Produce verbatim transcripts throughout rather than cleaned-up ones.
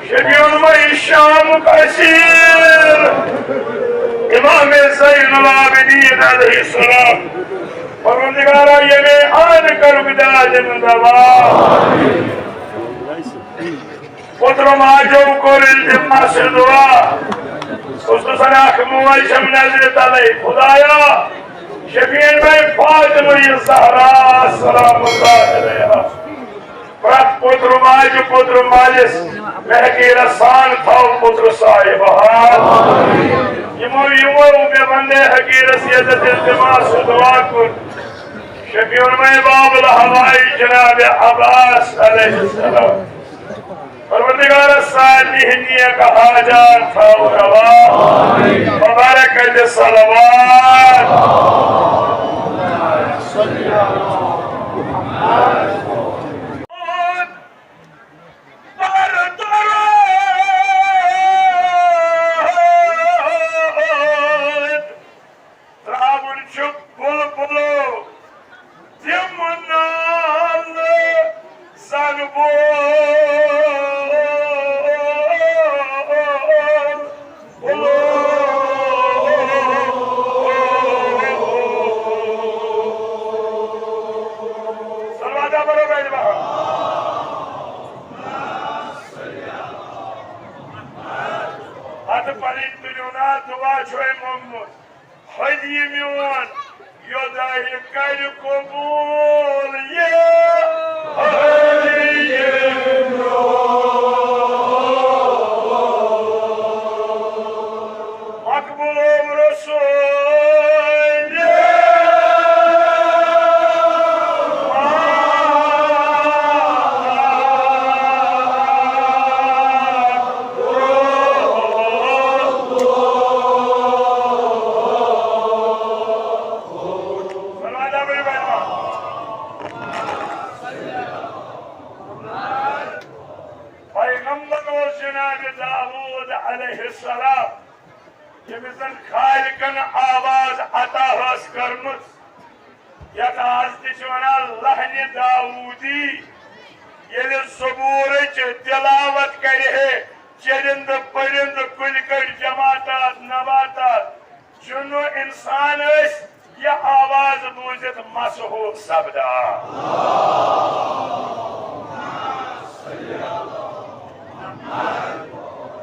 شفیع المعز شامُک اسیر، امام زین العابدین علیہ السلام۔ پروردگارا، ییٚمے آن کٔرٕکھ دادِ منٛز دوا۔ پوترو ماجو کوٚر التماس دعا، خصوصاً اکھ موج چھم نظرِ تلے، خدایا، شفیع المعز فاطمہ الزہرا سلام اللہ علیہا۔ پرٛٮ۪تھ پوترو ماجہِ پوترو مٲلِس مےٚ حقیٖرس سان تھاو پوترٕ صاحب حال۔ یِمو یِمو مےٚ وندے حقیٖرس یزت التماس و دعا کوٚر۔ شفیع المعز باب الہوائے جناب عباس علیہ السلام۔ پروردگارا، سارنٕے ہٕنٛدۍ نیک حاجات تھاو روا۔ مبارک صلوات۔ ترٛاوُن چھُ بُلبُلو تِم نالہٕ زَن بول۔ صلوات پرو بیت بہار۔ ہتہٕ پنٕنۍ تُلِو نا دُعا چھُ أمۍ موٚنگمُت۔ ہدیہِ میون، یوٚداہ یہِ کرِ قبول یہِ ہدیہِ میون۔ مقبول رسول۔ پیغمبر اوس جناب داوود علیہ السلام، ییٚمِس زن خالقن آواز عطا ٲس کٔرمٕژ، یتھ آز تہِ چھِ ونان لحنِ داوودی۔ ییٚلہِ زبورٕچ تلاوت کرِ ہے چرندٕ پرندٕ، کُلۍ کٔٹۍ جماعتات نباتات، جِنو انسان ٲسۍ یہِ آواز بوٗزِتھ مسحور سپدان۔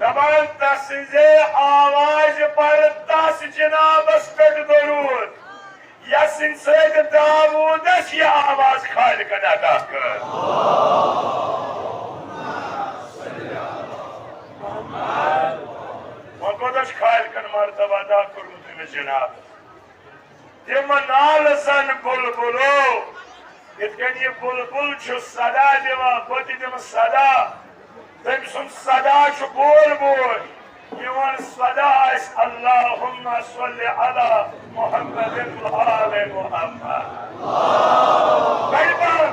دپان تسٕنزے آوازِ پر تس جنابس پٮ۪ٹھ درود، یس سٕنٛدِ سۭتۍ داوودس یہِ آواز خالقن عطا کٔر۔ وۄنۍ کوٗتاہ چھُ خالقن مرتبہ عطا کوٚرمُت أمِس جنابس؟ تِم نالہٕ زن بُلبُلو، یِتھ کٔنۍ یہِ بُلبُل چھُ صدا دِوان، بہٕ تہِ دِمہٕ صدا۔ تٔمۍ سُنٛد صدا چھُ بول بول۔ میون صدا آسہِ اللہم صل علی محمد و آل محمد۔ بڑِ بار۔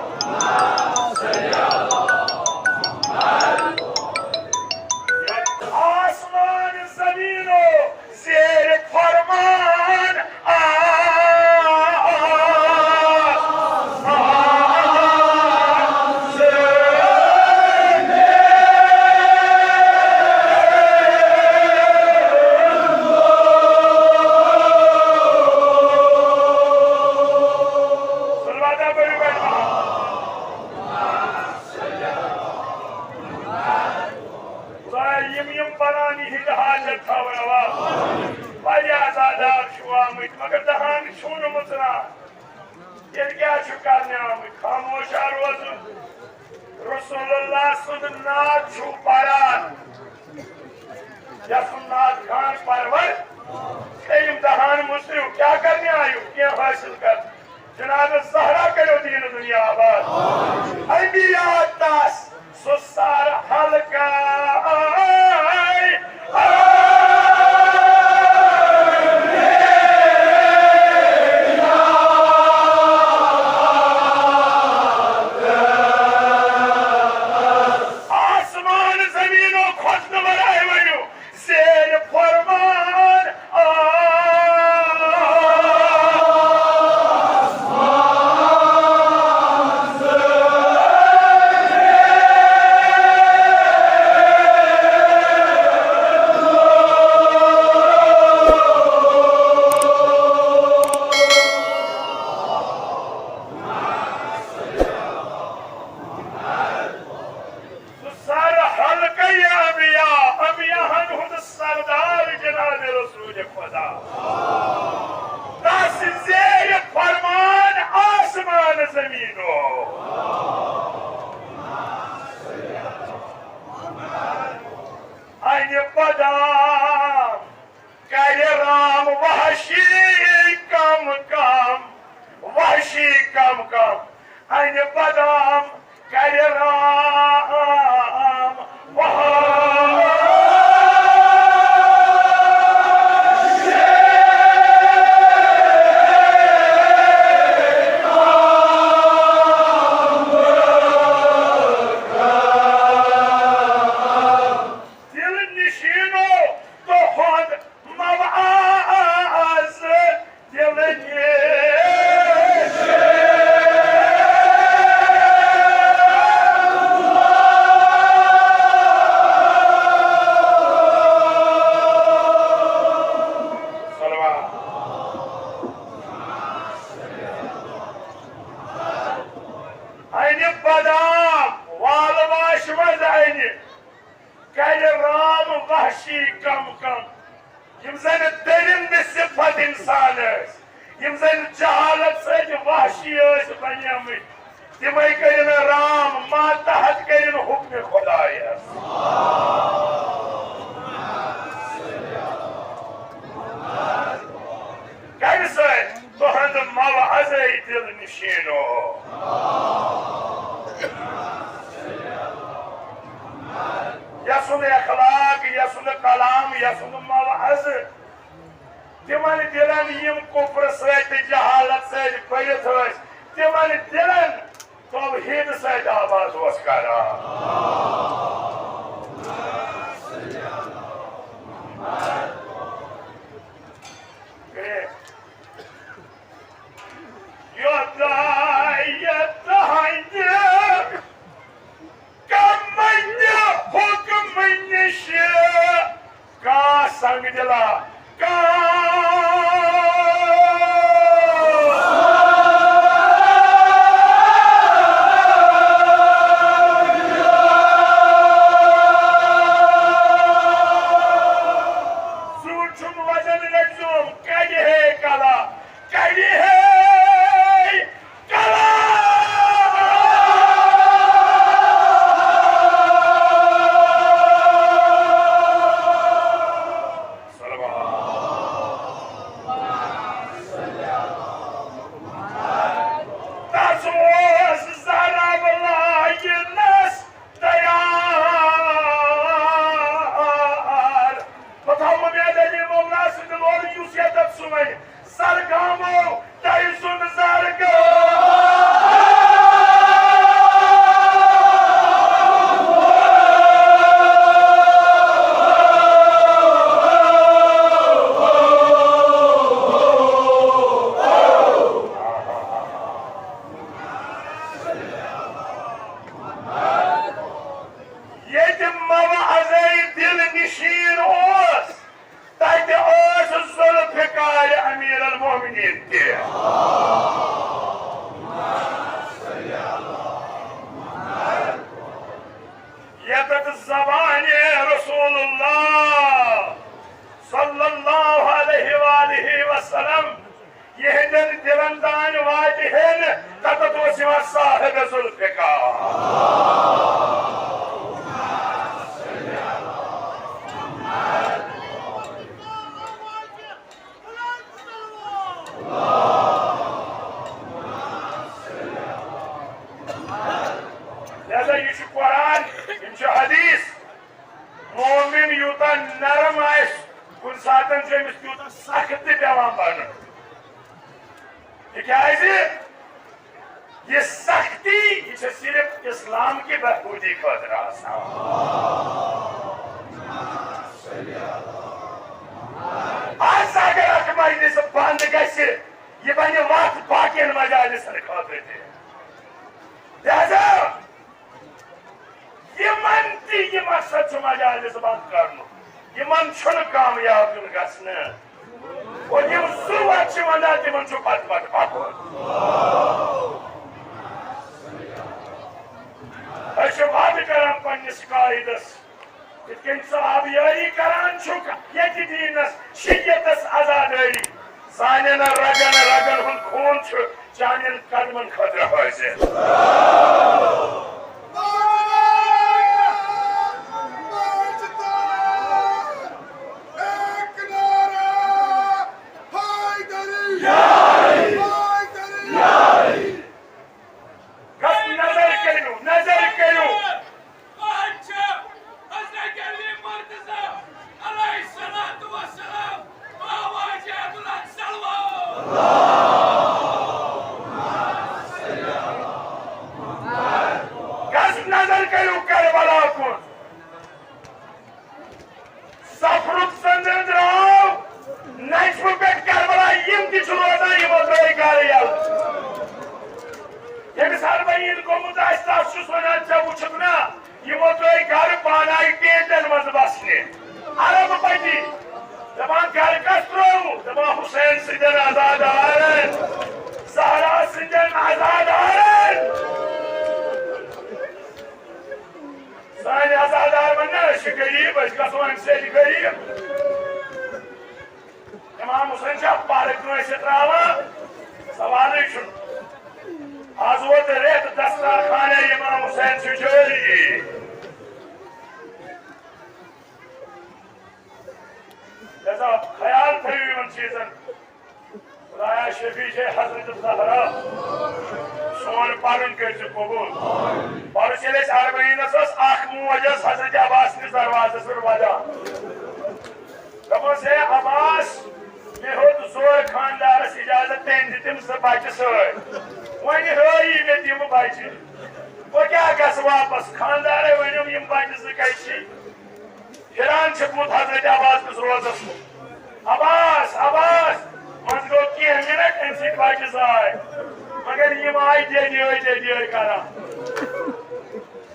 آسمان زمینو زیر فرمان آ، آ، آ، خدایا، یِم یِم پرانی ہٕنٛدۍ حاجت تھاوان، واریاہ عزادار چھِو آمٕتۍ، مگر دہان چھُو نہٕ مُژران۔ تیٚلہِ کیٛاہ چھُ کرنہِ آمٕتۍ؟ خاموشا روزُن۔ رسول اللہ سُنٛد نعت چھُو پران۔ یَسُن نعت خان پرور، تٔمۍ دہان مُژریو، کیٛاہ کرنہِ آیِو؟ کینٛہہ حٲصِل کر۔ جناب زہرا کٔرِو دیٖن دُنیا آباد۔ انبیاء تس سُہ سر حلقہ۔ آسمان زمینو کھۄژنہٕ ورٲے ؤنِو، زیر فرمان آ۔ خدا۔ تس زیر فرمان آسمان زمینو۔ انہِ بدام کرِ رام وحشی کم کم، وحشی کم کم۔ انہِ بدام کرِ رام وحشی۔ دل نشینو تہنٛد موعظ دل نشین۔ صلوات۔ انہِ بدام وال واش منٛز انہِ۔ کرِ رام وحشی کم کم۔ یم زن درندٕ صفت انسان ٲسۍ، یم زن جہالت سۭتۍ وحشی ٲسۍ بنیمٕتۍ، تمے کٔرِن رام ماتحت کٔرِن حکمِ خدایس۔ کمہِ سۭتۍ؟ تہنٛد موعظے دل نشینو۔ یسُنٛد اخلاق، یسُنٛد کلام، یسُنٛد موعظ، تمن دلن یم کفر سۭتۍ تہٕ جہالت سۭتۍ بٔرِتھ ٲسۍ، تمن دلن توحید سۭتۍ آباد اوس کران۔ یوتام یہِ تہنٛدِ کمنہِ حکمہٕ نِش کانٛہہ سنگ دلا، کانٛہہ زوٗٹھُم وزن رٔٹزوم، کَڑِ ہے کلا، کَڑِ ہے کلا۔ صلوات۔ تس اوس زہرا لاگنس تیار۔ بہٕ تھاوٕ اُمید علی مومنا سٕنٛدِ لورٕ، یُس ییٚتٮ۪تھ سُہ وَنہِ، زرگامو تۄہہِ سُنٛد زرگام۔ ییٚتہِ موعظے دل نشین اوس، تتہِ اوس ذوالفقار امیر المومنین تہِ۔ ییٚتٮ۪تھ زبانِ رسول اللہ صلی اللہ علیہ وآلہ وسلم یِہنٛدٮ۪ن دِلن تام واتہِ ہے نہٕ، تتتھ اوس یِوان صاحب ذوالفقار۔ لہذا یہِ چھُ قرآن، یِم چھِ حدیث۔ مومن یوٗتاہ نرم آسہِ، کُنہِ ساتہٕ چھُ أمِس تیوٗتاہ سخت تہِ پٮ۪وان بنُن۔ تِکیٛازِ یہِ سختی، یہِ چھِ صرف اسلام کہِ بہبوٗدی خٲطرٕ آسان۔ از اگر اکھ مجلس بنٛد گژھِ، یہِ بنہِ وتھ باقین مجالسن خٲطرٕ تہِ۔ لہذا یِمن تہِ یہِ مقصد چھُ مجالس بنٛد کرنُک، یِمن چھُنہٕ کامیاب یُن گژھنہٕ۔ اور یِم زٕ وَتہٕ چھِ وَنان، تِمن چھُ پتہٕ پتہٕ پکُن۔ أسۍ چھِ وعدٕ کران پننِس قٲیدس، یِتھ کٔنۍ ژٕ آبیٲری کران چھُکھ ییٚتہِ دیٖنس، شریعتس، عزادٲری، سانٮ۪ن رگن رگن ہُنٛد خوٗن چھُ چانٮ۪ن قدمن خٲطرٕ حٲضِر۔ گژھ نظر کٔرِو، نظر کٔرِو۔ حضرت علی مرتضی علیہ الصلوۃ والسلام، آواز عبدالحق صلوات۔ گژھ نظر کٔرِو کربلا کُن۔ صفرُک زنٛدٕ درٛاو نجفہٕ پٮ۪ٹھ کربلا، یِم تہِ چھِ روزان، یِمو ترٛٲے گرٕ یَلہٕ۔ ییٚمِس اربعین گوٚمُت آسہِ، تَس چھُس وَنان، ژےٚ وُچھُکھ نا، یِمو ترٛٲے گرٕ پانہٕ آیہِ ٹینٹن منٛز بسنہِ۔ عرب پٔتی دَپان، گرٕ کَس ترٛووُ؟ دَپان، حسین سٕنٛدٮ۪ن عزادارن، زہرا سٕنٛدٮ۪ن عزادارن۔ سٲنۍ عزادار وَنہِ نا، أسۍ چھِ غریٖب، أسۍ گژھو اَمہِ سۭتۍ غریٖب۔ امام حسین چھا پَرٕ کٲنٛسہِ ترٛاوان؟ سوالٕے چھُنہٕ۔ از ووت رٮ۪تھ دسترخانَے امام حسین چھُ جٲری۔ لہذا خیال تھٲیِو یِمن چیٖزن۔ خدایا شفیع چھے حضرت زہرا، سون پرُن کٔرۍ زِ قبول۔ پرُس ییٚلہِ أسۍ اربعینس ٲس، اکھ موج ٲس حضرت عباس نِس دروازس پٮ۪ٹھ ودان۔ دوٚپمس، ہے عباس، مےٚ ہیوٚت زورٕ خانٛدارس اجازت، تٔمۍ دِتِم زٕ بچہٕ سۭتۍ۔ وۄنۍ ہٲیی مےٚ تِم بچہٕ۔ بہٕ کیٛاہ گژھٕ واپس؟ خانٛدارے ؤنِم، یِم بچہٕ زٕ کتہِ چھِ؟ پھران چھُکھ وۄنۍ حضرت عباس کِس روزس کُن۔ عباس، عباس! منٛزٕ گوٚو کینٛہہ منٹ، اَمہِ سۭتۍ بچہِ زاے۔ مگر یِم آیہِ دیدیٲے دیدیٲے کران۔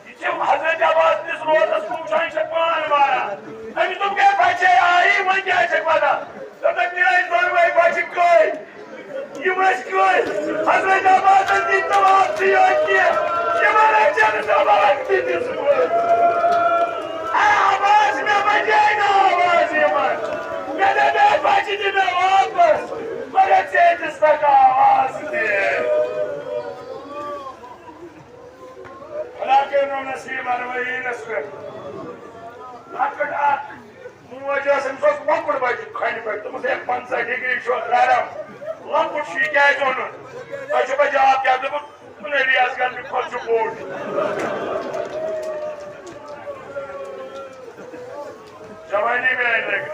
یہِ چھِ حضرت عباس کِس روزس کُن وٕچھان، یہِ چھےٚ پان ماران۔ أمِس دوٚپ، "ہے بچے آیی، وۄنۍ کیٛاہ چھَکھ وَنان؟" دوٚپُن، "میٛٲنۍ دۄنوَے بچہِ گٔے۔" یِم ٲسۍ کٲنٛسہِ حضرت عباسن دِتۍ نہٕ واپسٕے یوت کینٛہہ، یِمن ٲسۍ جنت مبارک تہِ دِژمٕژ۔ اے عباس، مےٚ بجے نہٕ آواز یِمن۔ مےٚ دَپے بچہِ دِ مےٚ واپس، مگر ژےٚ دِژ نکھٕ آواز تہِ۔ خدا کٔرِنو نصیب اربعینس پٮ۪ٹھ۔ لۄکٕٹ اکھ موج ٲس، أمِس اوس لۄکُٹ بچہِ کھۄنہِ پٮ۪ٹھ۔ دوٚپمَس، "ہے، پنٛژاہ ڈگری چھُ گرم، لۄکُٹ چھُ، یہِ کیٛازِ اوٚنُن؟ تۄہہِ چھُو پَتہٕ جواب کیٛاہ دیُتمُت؟ دوٚپُن، علی اصغر نہِ کھۄتہٕ چھُ بوٚڑ۔" جوانی میٛانہِ لگہِ۔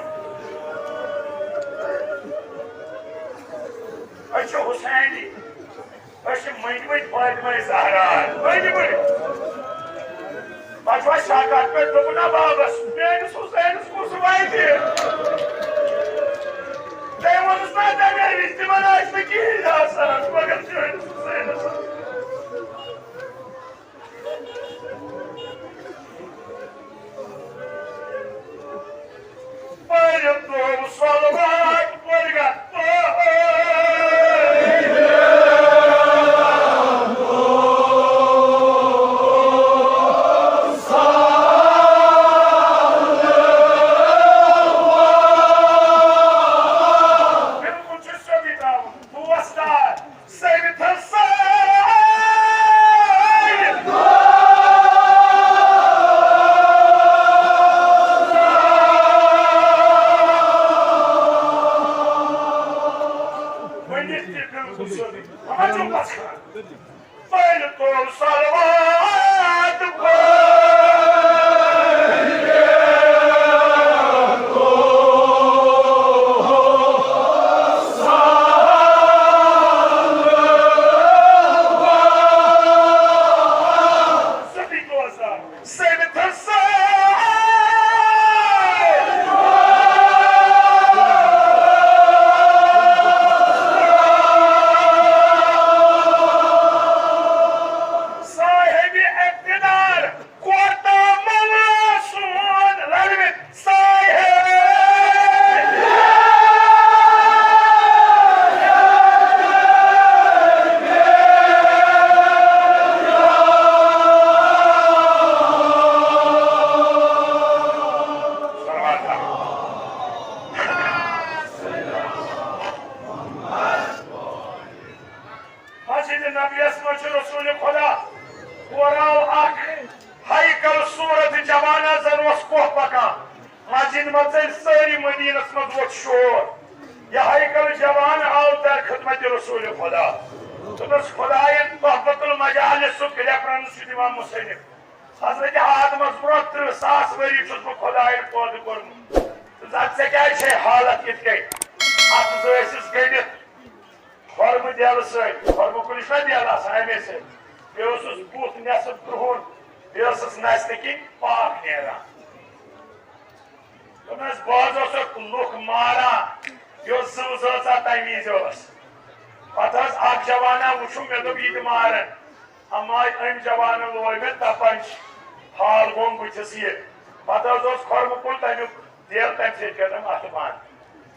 أسۍ چھِ حسینی۔ أسۍ چھِ مٔنٛدۍ مٔنٛدۍ فاطمہ زہرا، مٔنٛدۍ مٔنٛدۍ۔ پتہٕ چھُ اَسہِ شک اَتھ پٮ۪ٹھ، دوٚپُن، "نہ بابس، میٛٲنِس حُسینس کُس وَتہِ؟" تٔمۍ ووٚنُس، "نہ، تَمے وِزِ تِمن آسہِ نہٕ کِہیٖنۍ آسان، مگر چٲنِس حُسینس آسہِ۔" پٔرِو تو صلوات، پٔرِو تو۔ بِلکُل چھُ سیوٚدُے ترٛاوُن، بوس دار۔ سٔرِتھ سٲرِتھ۔ مکان۔ مسجد منٛز ژٔلۍ سٲری، مدینس منٛز ووٚتھ شور۔ یہِ ہیکل جوان آو در خدمت رسول خدا۔ دوٚپنس، خداین تحفت المجالسُک ریفرنس چھُ دِوان مصنف۔ حضرت آدمس برونٛہہ ترٕٛہ ساس ؤری چھُس بہٕ خداین پٲدٕ کوٚرمُت۔ تہٕ زن ژےٚ کیازِ چھے حالت یِتھ کٔنۍ؟ اتھ زٕ ٲسِس گٔنڈِتھ۔ خۄرمہٕ دیلہٕ سۭتۍ، خۄرمہٕ کُلِس چھُنہ دیل آسان، اَمے سۭتۍ۔ بیٚیہِ اوسُس بُتھ نٮ۪صٕف کرٛہُن، بیٚیہِ ٲسٕس نستہِ کِنۍ پاکھ نیران۔ دوٚپنَس، بہٕ حظ اوسُکھ لُکھ ماران، یہِ اوس زٕو زٲژا تَمہِ وِزِ ٲس۔ پَتہٕ حظ اَکھ جوانا وُچھُم، مےٚ دوٚپ، یہِ تہِ مارَن۔ اَما أمۍ جوانَن لوے مےٚ تَپَنچ، حال گوٚم بٕتھِس یہِ۔ پَتہٕ حظ اوس خۄرمہٕ کُل تَمیُک دیل، تَمہِ سۭتۍ کٔرنَم اَتھٕ بنٛد۔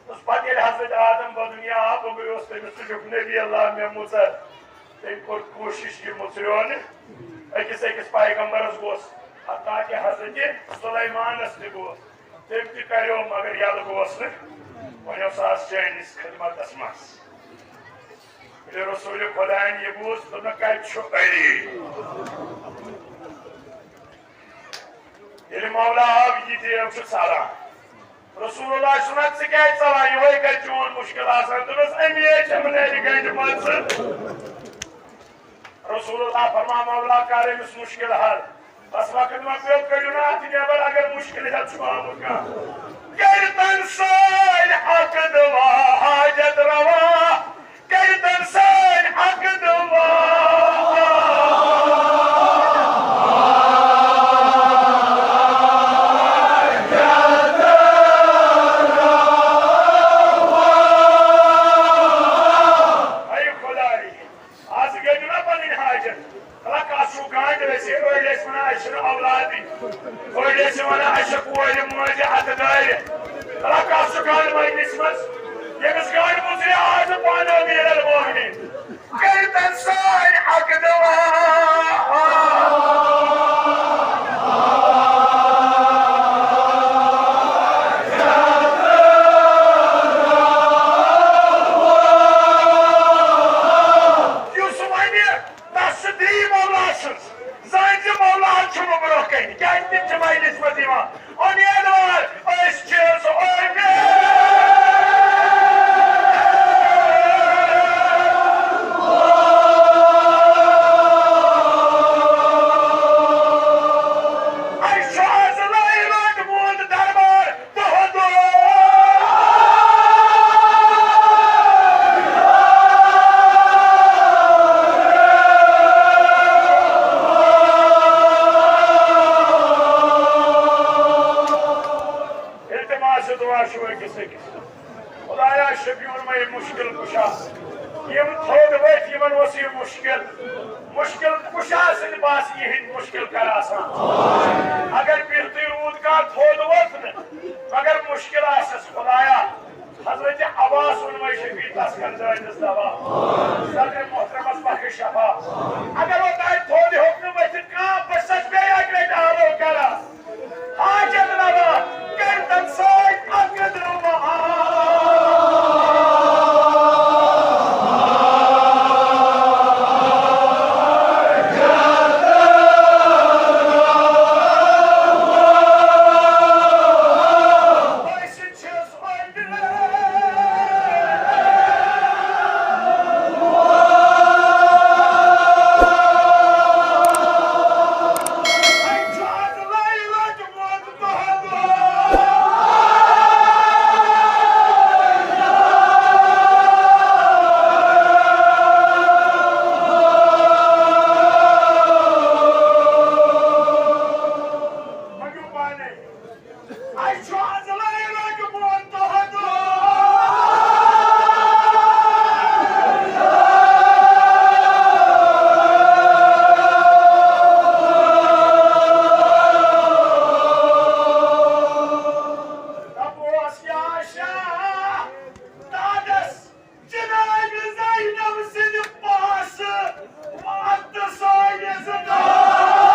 دوٚپُس، پتہٕ ییٚلہِ حضرت آدم بدنیا آو، بہٕ گوٚیوس تٔمِس، سُہ چھُکھ نبی اللہ مےٚ مُژر۔ تٔمۍ کوٚر کوٗشِش، یہِ مُژریو نہٕ۔ أکِس أکِس پیغمبرس گوٚژھ، حتیٰ کہِ حضرت سلیمانس تہِ گوٚژھ۔ تٔمۍ تہِ کریو، مگر یلہٕ گوٚژھ نہٕ۔ وۄنۍ اوس آز چٲنِس خدمتس منٛز۔ ییٚلہِ رسول خداین یہِ بوٗز، دوٚپنکھ، کتہِ چھُ علی؟ ییٚلہِ مولا آو، یہِ دیو چھُ ژلان۔ رسول اللہ چھُ وَنان، ژٕ کیٛازِ ژلان؟ یِہوٚے گژھِ چون مُشکِل آسان۔ دوٚپنَس، اَمی آیہِ چھَم نَرِ گَنٛڈِ منٛز ژٕ۔ رسول اللہ فرمان، مولا کر أمِس مُشکِل حل۔ بس وقت ما پیوٚو، کٔڑِو نہٕ اَتھ نٮ۪بر، اگر مُشکِل ہٮ۪تھ چھُ آمُت کانٛہہ۔ کٔرۍ تن سٲنۍ حق دوا حاجت روا۔ کٔرۍ تن سٲنۍ حق دوا۔ اے خداے، از گٔے نہ پنٕنۍ حاجت۔ کلہٕ کس چھُ گنٛڈ، أسۍ، أڑۍ ٲسۍ ونان، اَسہِ چھُنہٕ اولادٕے۔ أڑۍ ٲسۍ ونان، اَسہِ چھِ کورِ مٲنٛزِ ہتہٕ دٲرِتھ۔ کلہٕ کس چھُ گنٛڈ مجلس منٛز؟ ییٚمِس گنٛڈ مُژرِ آز پانہٕ امیر المومنین۔ کٔرۍ تن سٲنۍ حق دوا۔ یُس وَنہِ، تس چھُ دی مولا سٕنٛز۔ زٲنۍ زِ مولاہن چھُنہٕ برٛونٛہہ کنہِ، کیٛازِ تِم چھِ مجلس منٛز یِوان۔ اُمیدوار، أسۍ چھِ سُہ اُمیدوار۔ اَسہِ چھُ از لٲیِتھ ووت دربار تُہُنٛد۔ التماس دعا چھُ أکِس أکِس۔ خدایا، شفیع المریض، مشکل کشا۔ یِم تھوٚد ؤتھۍ، یِمن اوس یہِ مشکل۔ مشکل کشا سٕنٛدِ پاسہٕ یِہِنٛدۍ مشکل کر آسان۔ اگر بِہتٕے روٗد کانٛہہ تھوٚد ووٚتھ نہٕ، مگر مشکل آسٮ۪س، خدایا، حضرت عباس ووٚن وۄنۍ شفیع تس کر دٲدِس دوا۔ صدر محترمس بخش شفا۔ اگر اوتانۍ تھوٚد ہیوٚک نہٕ ؤتھِتھ کانٛہہ، بہٕ چھَس بیٚیہِ اَکہِ لٹہِ آلو کران۔ حاجت روا کٔرۍ تن سۭتۍ اکھ دُعا۔ أسۍ چھِ اَسہِ چھُ آز لٲگِتھ بۄن تہٕ ہَتہٕ۔ دَپوس کیٛاہ شاہ دادَس جناب زینب سٕنٛدِ پاسہٕ واتہٕ سٲنِس گامَس۔